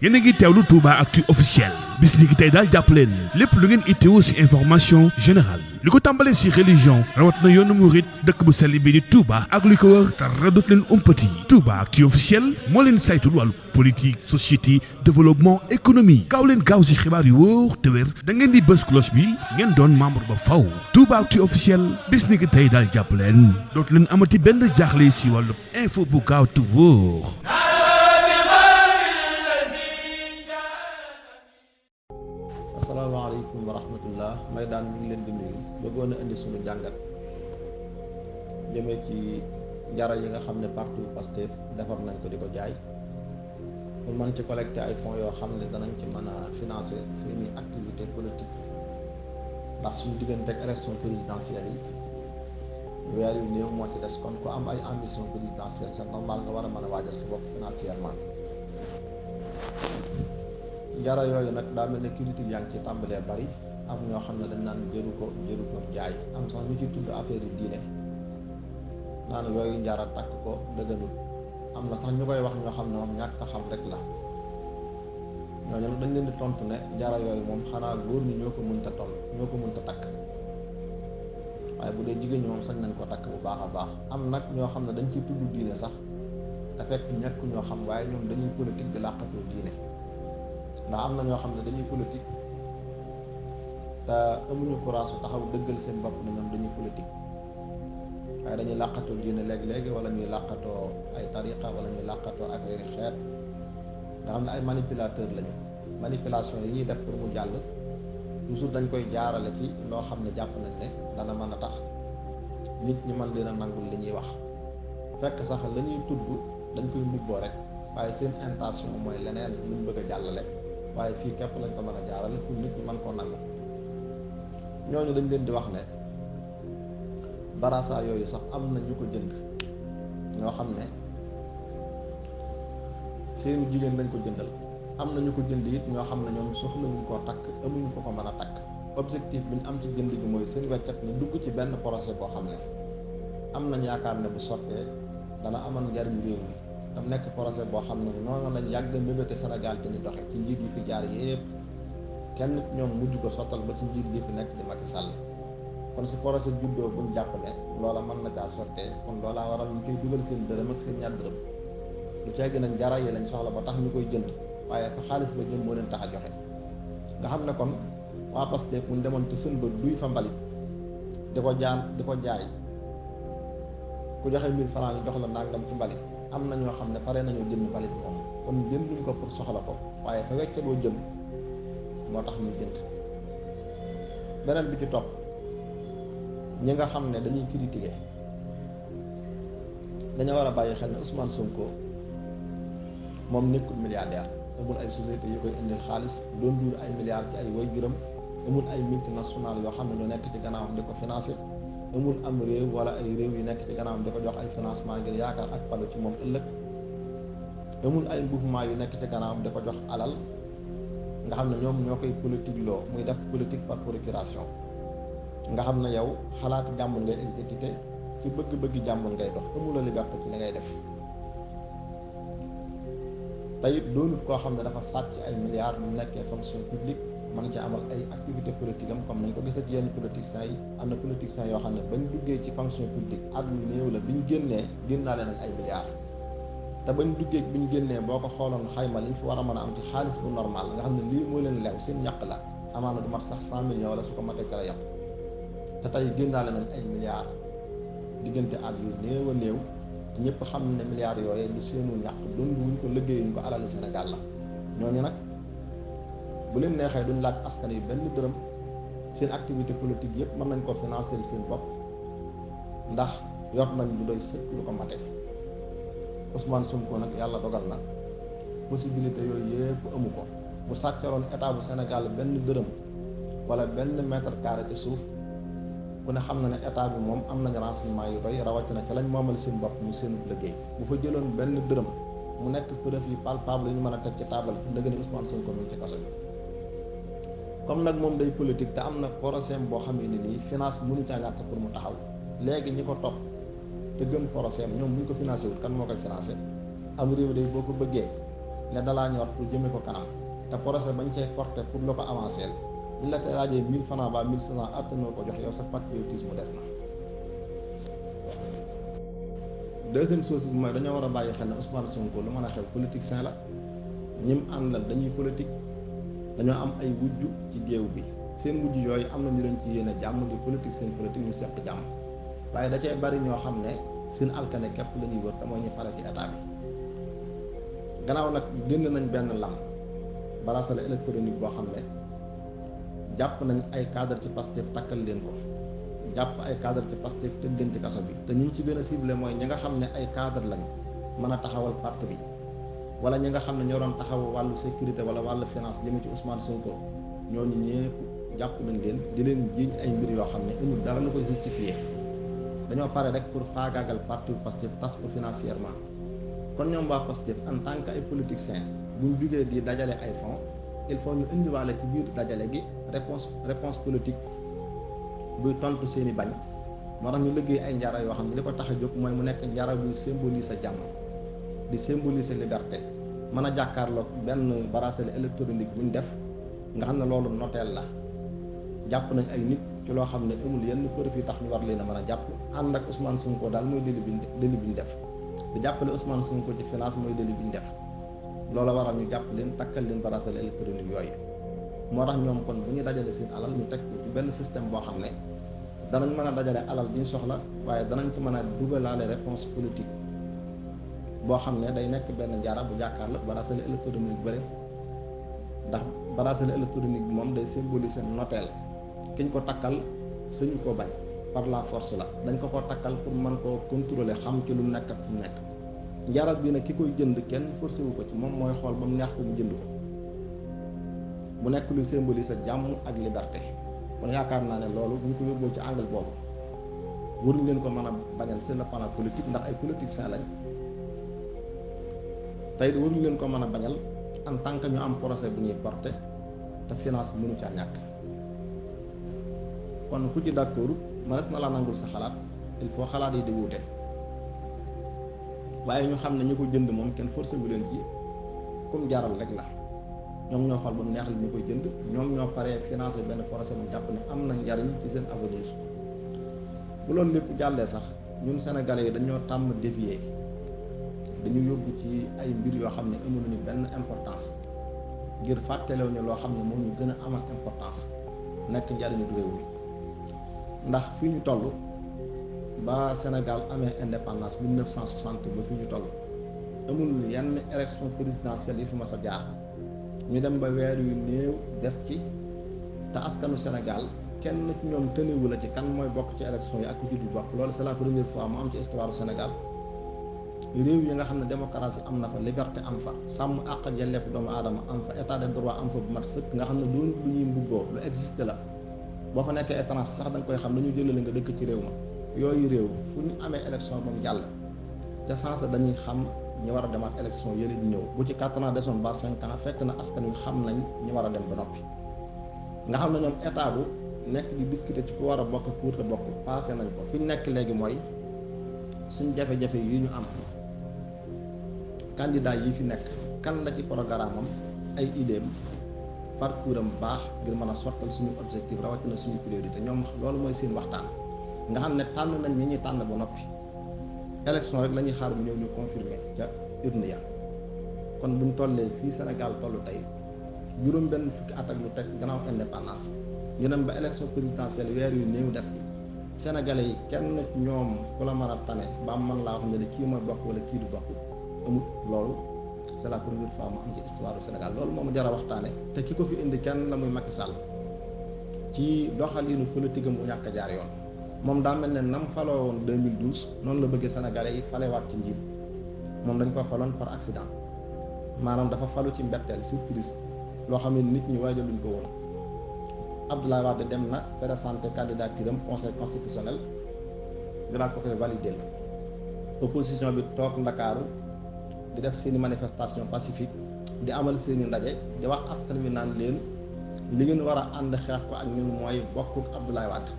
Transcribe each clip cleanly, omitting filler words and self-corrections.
yéen a ngi teewlu Touba-Actu officiel bis ni ki tey daal jàpp leen lépp lu ngeen itteewu ci information générale li ko tàmbalee ci religion rawat na yoonu murit dëkk bu sell bi di Touba ak li ko wër dara dootu leen umpati Touba-Actu officiel moo leen saytul wàllu politique société développement économie gaaw leen gaaw ci xibaar yu wóor te wér da ngeen di bës cloche bi ngeen doon membre ba faw Touba-Actu officiel bis ni ki tey daal jàpp leen dootu leen amati benn jaaxle ci wàllu info bu gaaw te wóor. asalaamaaleykum wa rahmatullah may daan ñu ngi leen di nuyu bëggoon a indi suñu jàngat jëmee ci njara yi nga xam ne parti Pastef defar nañ ko di ko jaay pour mën ci collecté ay fonds yoo xam ne danañ ci mën a financer seeni activité politique ndax suñu diggante ak élection présidentielle yi weer yu néew moo ci des kon ku am ay ambition présidentielle c'est normal nga war a mën a waajal sa bopp financièrement njara yooyu nag daa mel ne critique yaa ngi ci tàmbalee bari am ñoo xam ne dañ naan jëru ko jaay am sax ñu ci tudd affaire yi diine naan yooyu njara takk ko dëgganul am na sax ñu koy wax ñoo xam ne moom ñàkk a xam rek la ñooñu nag dañ leen di tontu ne njara yooyu moom xanaa góor ñi ñoo ko mënta takk waaye bu dee jigéen ñi moom sañ nañ ko takk bu baax a baax am nag ñoo xam ne dañ ciy tudd diine sax te fekk ñàkk ñoo xam waaye ñoom dañuy politique di làqatoo diine ndax am na ñoo xam ne dañuy politique te amuñu courage taxaw dëggal seen bopp ne ñoom dañuy politique waaye dañuy làqatoo diine léegi wala ñuy làqatoo ay tariqa wala ñuy làqatoo ak ay xeet nga xam ne ay manipulateur lañu manipulation yi ñuy def pour mu jàll toujours dañ koy jaarale ci loo xam ne jàpp nañ ne dana mën a tax nit ñi mën leen a nangul li ñuy wax fekk sax la ñuy tudd dañ koy mbubboo rek waaye seen intention mooy leneen luñ bëgg a jàllale waaye fii képp lañ ko mën a jaarale pour nit ñi mën koo nangu ñooñu dañ leen di wax ne barasa yooyu sax am na ñu ko jënd ñoo xam ne seeni jigéen lañ ko jëndal am na ñu ko jënd it ñoo xam ne ñoom soxlawuñ koo takk amuñu ko mën a takk objectif bi ñu am ci jënd gi mooy seen weccat ni dugg ci benn projet boo xam ne am nañ yaakaar ne bu sottee dana amal njariñ réew mi dam nekk projet boo xam ne noonu lañ yàgg mébéte Sénégal te ñu doxe ci njiit yi fi jaar yépp kenn ñoom mujj ko sottal ba ci njiit yi fi nekk di Macky Sall kon si projet juddoo buñ jàpp ne loola mën na caa sottee kon loolaa waral ñu koy dugal seen dërëm ak seen ñaar dërëm lu ceegi nañ jara yi lañ soxla ba tax ñu koy jënd waaye fa xaalis ba jëm moo leen tax a joxe nga xam ne kon waa Pastef buñ demoon te sën ba duy fa mbalit di ko jaay ku joxe 1000 francs ñu jox la nangam ci mbalit am na ñoo xam ne pare nañoo jënd mbalit moom kon jënduñ ko pour soxla ko waaye fa weccaloo jëm moo tax ñu jënd beneen bi ci topp ñi nga xam ne dañuy critiquer dañu war a bàyyi xel ne Ousmane Sonko moom nekkul milliardaire amul ay société yu koy indil xaalis doon duur ay milliards ci ay waajuram amul ay multinationales yoo xam ne ñoo nekk ci gannaawam di ko financer amul am réew wala ay réew yu nekk ci gannaawam di ko jox ay financement ngir yaakaar ak palu ci moom ëllëg amul ay mouvement yu nekk ci gannaawam di ko jox alal nga xam ne ñoom ñoo koy politique loo muy def politique par procuration nga xam ne yow xalaati jàmm ngay exécuté ci bëgg-bëgg jàmm ngay dox amula liberté ci li ngay def tey doonut koo xam ne dafa sàcc ay milliards mu nekkee fonction publique mën ci amal ay activité politique am comme nañ ko gisee ci yenn politiciens yi am na politiciens yoo xam ne bañ duggee ci fonction publique at lu néew la bi ñu génnaale nañ ay milliards te bañ duggee bi ñu génnee boo ko xooloon xayma liñ fi war a mën a am ci xaalis bu normal nga xam ne lii moo leen leew seen ñàkk la amaana du mat sax 100 millions wala su ko matee ca la yàpp te tey génnaale nañ ay milliards diggante at yu néew a néew te ñëpp xam ne milliards yooyu lu seenu ñàkk dund wuñ ko liggéeyuñ ko alali Sénégal la ñooñu nag bu leen neexee duñ laaj askan yi benn dërëm seen activité politique yëpp mën nañ ko financer seen bopp ndax yor nañ lu doy sëkk lu ko mate Ousmane Sonko nag yàlla dogal na possibilité yooyu yëpp amu ko bu sàccaroon état bu Sénégal benn dërëm wala benn mètre carré ci suuf ku ne xam na ne état bi moom am nañ renseignement yu doy rawatina ca lañ moomal seen bopp mu seen liggéey bu fa jëloon benn dërëm mu nekk preuve yi palpable yu ñu mën a teg ci taabal fi ndëgg ne Ousmane Sonko mi ngi ci kaso bi comme nag moom day politique te am na procès boo xam ne nii finance mënu caa ñàkk pour mu taxaw léegi ñi ko topp te gën procès ñoom bu ñu ko financé wul kan moo koy financé am réew day boo ko bëggee ne dalaa ñor pour jëme ko kanam te projet bañ cee porté pour la ko avancer bu la ko laajee 1000 francs ba 1500 attanoo ko jox yow sa patriotisme des na. deuxième chose bi mooy dañoo war a bàyyi xel ne Ousmane Sonko lu mën a xew politicien la ñim àndal dañuy politique dañoo am ay wujju ci géew bi seen wujj yooyu am na ñu leen ci yéene jàmm di politique seen politique ñu seq jàmm waaye da cee bari ñoo xam ne seen alkane képp la ñuy wër te mooy ñu fare ci état bi. gannaaw nag génn nañ benn lam bracelet électronique boo xam ne jàpp nañ ay cadre ci Pastef takkal leen ko jàpp ay cadre ci Pastef tëj leen ci kaso bi te ñu ci gën a ciblé mooy ñi nga xam ne ay cadre lañ mën a taxawal parti bi wala ñi nga xam ne ñoo doon taxaw wàllu sécurité wala wàllu finance jëme ci Ousmane Sonko ñooñu ñëpp jàpp nañ leen di leen jiiñ ay mbir yoo xam ne amul dara lu koy justifié dañoo pare rek pour faagaagal parti Pastef tas ko financièrement. kon ñoom waa Pastef en tant que ay politiciens buñ jugee di dajale ay fonds il faut ñu indiwaale ci biir dajale gi réponse politique buy tontu seen i bañ moo tax ñu liggéey ay njara yoo xam ne li ko tax a jóg mooy mu nekk njara buy symboliser jàmm di symboliser liberté mën a jàkkaarloog benn bracelet électronique buñ def nga xam ne loolu noteel la jàpp nañ ay nit ci loo xam ne amul yenn preuve yi tax ñu war leen a mën a jàpp ànd ak Ousmane Sonko daal mooy délit bi ñu def di jàppale Ousmane Sonko ci finance mooy délit bi ñu def loola waral ñu jàpp leen takkal leen bracelet électronique yooyu moo tax ñoom kon bu ñu dajale seen alal ñu teg ko ci benn système boo xam ne danañ mën a dajale alal bi ñu soxla waaye danañ ko mën a dugalaale réponse politique boo xam ne day nekk benn njara bu jàkkaarloo bracelet électronique bëre ndax bracelet électronique bi moom day symboliser noteel kiñ ko takkal sañu ko bañ par la force la dañ ko takkal pour mën koo contrôler xam ci lu nekk ak fu mu nekk njarat bi nag ki koy jënd kenn forcé wu ko ci moom mooy xool ba mu neex ko mu jënd ko mu nekk luy symboliser jàmm ak liberté kon yaakaar naa ne loolu bu ñu ko yóbboo ci angle boobu waruñ leen ko mën a bañal sur le plan politique ndax ay politiciens lañ tey waruñ leen ko mën a bañal en tant que ñu am procès bu ñuy porté te finance mënu caa ñàkk kon ku ci d'accord mënees na la nangul sa xalaat il faut xalaat yi di wuute waaye ñu xam ne ñu ko jënd moom kenn forcé wu leen ci comme jaral rek la ñoom ñoo xool ba mu neex la ñu koy jënd ñoom ñoo paree financé benn procès bu jàpp ne am na njariñ ci seen avenir bu loolu lépp jàllee sax ñun sénégalais yi dañoo tàmm dévier dañu yóbbu ci ay mbir yoo xam ne amuñu benn importance ngir fàttalew ñu loo xam ne moom ñu gën a amal importance nekk njariñu réew mi ndax fii ñu toll ba Sénégal amee indépendance 1960 ba fii ñu toll amul yenn élection présidentielle yi fi mas a jaar ñu dem ba weer yu néew des ci te askanu Sénégal kenn ci ñoom tëniwu la ci kan mooy bokk ci élection yi ak ku ci du bokk loolu c'est la première fois mu am ci histoire du Sénégal réew yi nga xam ne démocratie am na fa liberté am fa sàmm àq ak yelleef doomu aadama am fa état de droit am fa bu mat sëkk nga xam ne doon lu ñuy mbubboo lu existe la boo fa nekkee étranger sax da nga koy xam dañu jëlale nga dëkk ci réew ma yooyu réew fu ñu amee élection ba mu jàll ca sens dañuy xam ñu war a demaat élection yële di ñëw bu ci 4 ans desoon ba 5 ans fekk na askan wi xam nañ ñu war a dem ba noppi nga xam ne ñoom état bu nekk di discuter ci ku war a bokk ku wut a bokk passé nañ ko fi ñu nekk léegi mooy suñ jafe-jafe yi ñu am candidat yi fi nekk kan la ci programme am ay idéem parcours am baax ngir mën a sottal suñu objectif rawatina suñu priorité ñoom loolu mooy seen waxtaan nga xam ne tànn nañ ñi ñuy tànn ba noppi élection rek la ñuy xaar bu ñëw ñu confirmer ca urne ya kon buñ tollee fii Sénégal toll tey juróom benn fukki at ak lu teg gannaaw indépendance ñu dem ba élection présidentielle weer yu néew des ci sénégalais yi kenn ñoom ku la mën a tane ba mën laa wax ne kii mooy bokk wala kii du bokk amut loolu c'est la première fois mu am ci histoire du Sénégal loolu moom jar a waxtaane te ki ko fi indi kenn la muy Macky Sall ci doxalinu politique am bu ñàkk a jaar yoon moom daa mel ne nam faloo woon 2012 noonu la bëggee sénégalais yi falewaat ci njiit moom dañ ko faloon par accident maanaam dafa falu ci mbetteel surprise loo xam ne nit ñi waajaluñ ko woon Abdoulaye Wade dem na présenté candidature am conseil constitutionnel dinaa ko koy valider opposition bi toog Ndakaaru di def seeni manifestation pacifique di amal seeni ndaje di wax askan wi naan leen li ngeen war a ànd xeex ko ak ñun mooy bokkuk Abdoulaye Wade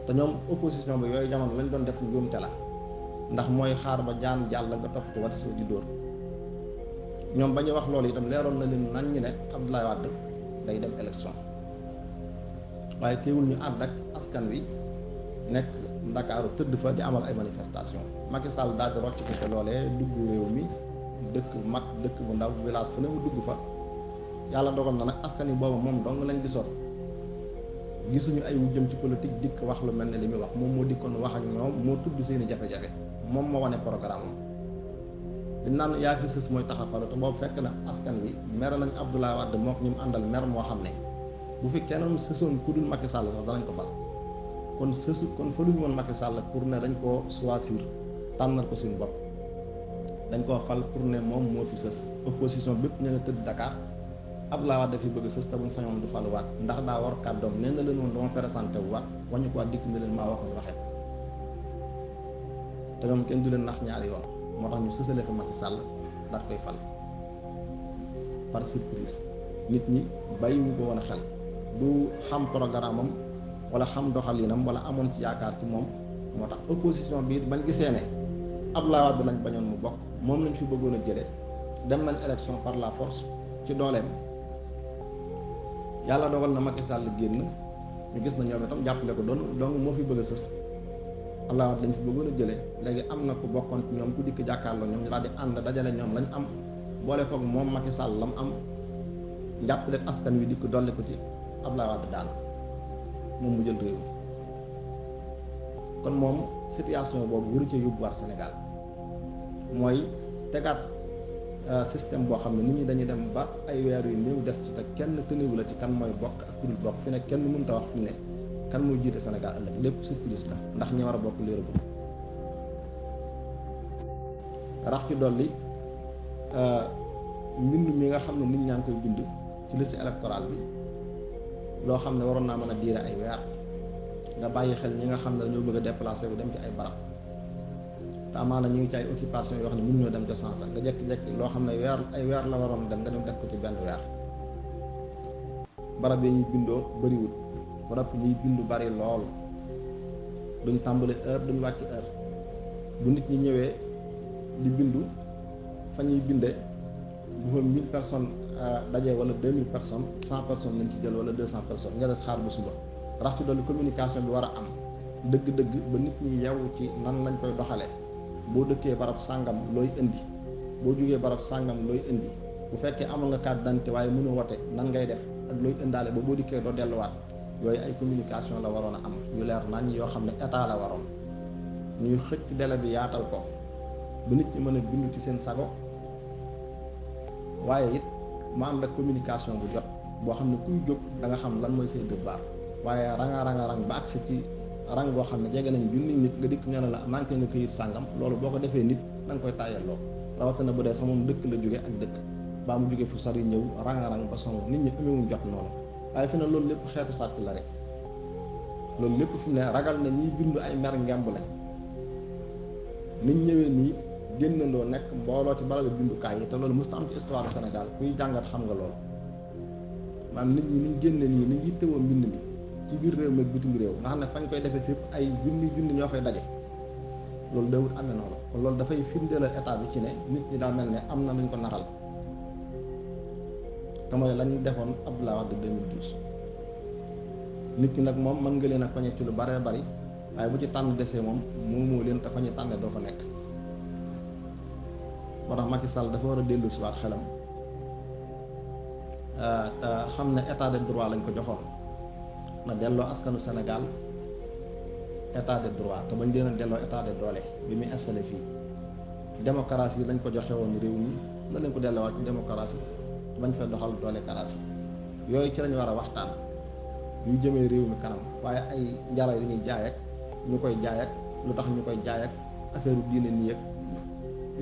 te ñoom opposition bi yooyu jamono lañ doon def njuumte la ndax mooy xaar ba jaan jàll nga topp ci wat soo di dóor ñoom ba ñu wax loolu itam leeroon na leen nañ ñi ne Abdoulaye Wade day dem élection waaye teewul ñu ànd ak askan wi nekk Ndakaaru tëdd fa di amal ay manifestation Macky Sall daal di rocc ko loolee dugg réew mi dëkk mag dëkk bu ndaw village fu ne mu dugg fa yàlla dogal na nag askan wi boobu moom dong lañ gisoon gisuñu ay wu jëm ci politique dikk wax lu mel ne li muy wax moom moo dikkoon wax ak ñoom moo tudd seeni jafe-jafe moom moo wane programme am li naan yaa fi sës mooy taxafalu te boobu fekk na askan wi mer nañ Abdoulaye Wade mook ñu mu àndal mer moo xam ne bu fi kenn sësoon ku dul Macky Sall sax danañ ko fal kon kon faluñu woon Macky Sall pour ne dañ koo choisir tànnal ko suñu bopp dañ koo fal pour ne moom moo fi sës opposition bépp ñu nga tëdd Dakar Abdoulaye Wade dafi bëgg sës te buñ sañoon du faluwaat ndax daa war kàddoom nee na leen woon dama présenté wu waat wañu ko waat dikk ne leen maa waxoon waxee te ñoom kenn du leen nax ñaari yoon moo tax ñu sësale fa Macky Sall daat koy fal par surprise nit ñi bàyyiwuñ ko woon a xel du xam programme am wala xam doxalinam wala amoon ci yaakaar ci moom moo tax opposition bi bañ gisee ne Abdoulaye Wade lañ bañoon mu bokk moom lañ fi bëggoon a jëlee dem nañ élection par la force ci dooleem yàlla dogal na Macky Sall génn ñu gis na ñoom itam jàppale ko doon donc moo fi bëgg a sës Abdoulaye Wade lañ fi bëggoon a jëlee léegi am na ku bokkoon ci ñoom ku dikk jàkkaarloo ñoom ñu daal di ànd dajale ñoom lañ am boole koog moom Macky Sall lam am jàppale askan wi dikk dolli ko ci Abdoulaye Wade daan moom mu jël réew kon moom situation boobu waru cee yóbbuwaat Sénégal mooy tegaat système boo xam ne nit ñi dañuy dem ba ay weer yu néew des ci te kenn tënewu la ci kan mooy bokk ak ku dul bokk fi ne kenn mënta wax fi ne kan mooy jiite Sénégal ëllëg lépp surprise la ndax ñi war a bokk léeragu rax ci dolli mbind mi nga xam ne nit ñaa ngi koy bind ci liste électorale bi loo xam ne waroon naa mën a diire ay weer nga bàyyi xel ñi nga xam ne dañoo bëgg a déplacé bu dem ci ay barab te amaana ñu ngi ci ay occupation yoo xam ne mënuñoo dem ca sens nga jekki-jekki loo xam ne ay weer la waroon dem nga dem def ko ci benn weer barab yi ñuy bindoo bëriwul barab ñuy bindu bari lool duñ tàmbali heure duñ wàcc heure bu nit ñi ñëwee di bindu fa ñuy binde bu fa 1000 personnes dajee wala 2000 personnes 100 personnes lañ ci jël wala 200 personnes nga des xaar bu suba rax ci dolli communication bi war a am dëgg-dëgg ba nit ñi yeewu ci nan lañ koy doxalee boo dëkkee barab sàngam looy indi boo jógee barab sàngam looy indi bu fekkee amal nga carte d'identité waaye mënoo wote nan ngay def ak looy indaale ba boo dikkee doo delluwaat yooyu ay communication la waroon a am yu leer nañ yoo xam ne état la waroon ñuy xëcc délai bi yaatal ko ba nit ñi mën a bindu ci seen sago waaye it mu ànd ak communication bu jot boo xam ne kuy jóg da nga xam lan mooy say devoir waaye rang ba agsi ci rang boo xam ne jege nañ junni nit nga dikk ñu ne la manqué nga këyit sàngam loolu boo ko defee nit da nga koy tàyyelloo rawatina bu dee sax moom dëkk la jóge ak dëkk baa mu jóge fu sori ñëw rang ba song nit ñi amewuñ jot noonu waaye fi ne loolu lépp xeetu sàcc la rek loolu lépp fi mu ne ragal na ñiy bindu ay mer ngemb lañ niñ ñëwee nii génnandoo nekk mbooloo ci barabu bindukaay yi te loolu mosut am ci histoire Sénégal kuy jàngat xam nga loolu maanaam nit ñi niñ génne nii niñ yittewoo mbind mi ci biir réew mi ak bitim réew nga xam ne fañ koy defee fépp ay junni ñoo fay daje loolu dawut amee noonu kon loolu dafay firndeelal état bi ci ne nit ñi daa mel ne am na luñ ko naral te mooy lañ defoon Abdoulaye Wade 2012 nit ñi nag moom mën nga leen a poñe ci lu baree bari waaye bu ci tànn desee moom moomoo leen te fa ñu tànne doo fa nekk moo tax Macky Sall dafa war a dellu si waat xelam te xam ne état de droit lañ ko joxoon na delloo askanu Sénégal état de droit te bañ leen a delloo état de doole bi muy installé fii démocratie lañ ko joxe woon réew mi na leen ko delloowaat ci démocratie bañ fay doxal doole karaasi yooyu ci lañ war a waxtaan yu jëmee réew mi kanam waaye ay njara yu ñuy jaay ak ñu koy jaay ak lu tax ñu koy jaay ak affaire diine nii yëpp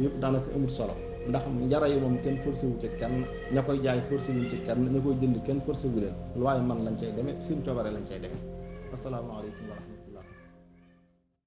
yëpp daanaka amul solo ndax njara yi moom kenn forcé wu ci kenn ña koy jaay forcé wu ci kenn ña koy jënd kenn forcé wu leen lu waaye man lañ cay demee seen coobare lañ cay demee asalaamaaleykum.